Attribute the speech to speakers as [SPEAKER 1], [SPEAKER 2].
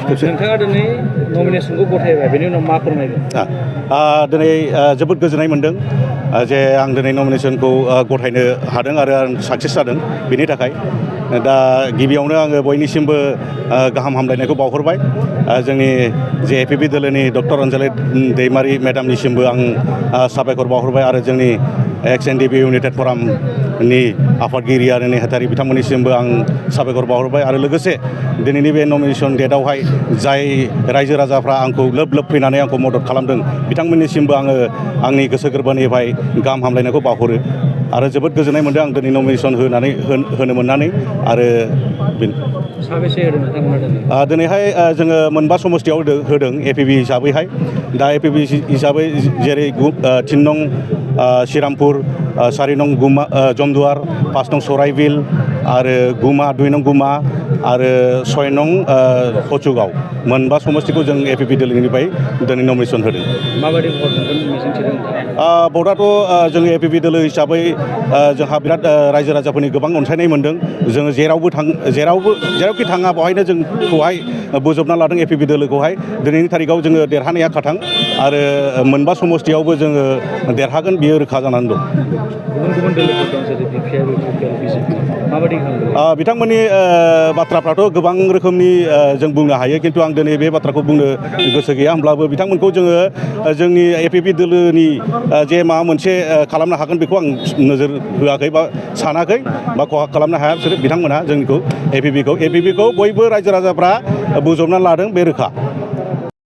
[SPEAKER 1] खेबसे
[SPEAKER 2] नोंथाङा दिनै नमिनेसनखौ गथायबाय बेनि उनाव मा फोरमायगोन?
[SPEAKER 1] दिनै जोबोद गोजोननाय मोनदों जे आं दिनै नमिनेसनखौ गथायनो हादों आरो आं साक्सेस जादों बेनि थाखाय दा गिबियावनो आङो बयनिसिमबो गाहाम हामलायनायखौ बावहरबाय जोंनि जे एपिपि दोलोनि डक्टर अनजालि दैमारि मेडामनिसिमबो आं साबायखर बावहरबाय आरो जोंनि एक्स एन डि बि इउनाइटेड फरामनि आफादगिरि आरो नेहाथारि बिथांमोननिसिमबो आं साबायखर बावहरबाय आरो लोगोसे दिनैनि बे नमिनेसन डेटआवहाय जाय रायजो राजाफ्रा आंखौ लोब लोब फैनानै आंखौ मदद खालामदों बिथांमोननिसिमबो आङो आंनि गोसो गोरबोनिफ्राय गाहाम हामलायनायखौ बावहरो आरो जोबोद गोजोननाय मोनदों आं दिनै नमिनेसन होनो मोननानै आरो
[SPEAKER 2] साबेसे होदों नोंथांमोना
[SPEAKER 1] दिनैहाय जोङो मोनबा समस्तियाव होदों एपिबि हिसाबैहाय दा एपिबि हिसाबै जेरै 3 नं श्रीरामपुर 4 नं जमदुवार 5 नं सराइबिल आरो 2 नं गुमा आरो 6 नं हचुगाव मोनबा समस्तिखौ जों एपिपि दोलोनिफ्राय दिनै नमिनेसन होदों।
[SPEAKER 2] माबायदि भट मोनगोन मिजिंथिदों?
[SPEAKER 1] भटआथ' जोङो एपिपि दोलो हिसाबै जोंहा बिराद रायजो राजाफोरनि गोबां अनसायनाय मोनदों जोङो जेरावखि थाङा बेवहायनो जोंखौहाय बोजबना लादों एपिपि दोलोखौहाय दिनैनि थारिखआव जोङो देरहानाया खाथां आरो मोनबा समस्तियावबो जोङो देरहागोन बियो रोखा जानानै दं।
[SPEAKER 2] गुबुन दोलोफोर दं जेरै बिपिआर बिजेपि माबायदि
[SPEAKER 1] बिथांमोननि बाथ्राफ्राथ' गोबां रोखोमनि जों बुंनो हायो खिन्थु आं दिनै बे बाथ्राखौ बुंनो गोसो गैया होमब्लाबो बिथांमोनखौ जोङो जोंनि एपिपि दोलोनि जे माबा मोनसे खालामनो हागोन बेखौ आं नोजोर होआखै बा सानाखै बा खहा खालामनो हाया बिसोर बिथांमोनहा जोंखौ एपिपिखौ बयबो रायजो राजाफ्रा बोजबना लादों बे रोखा।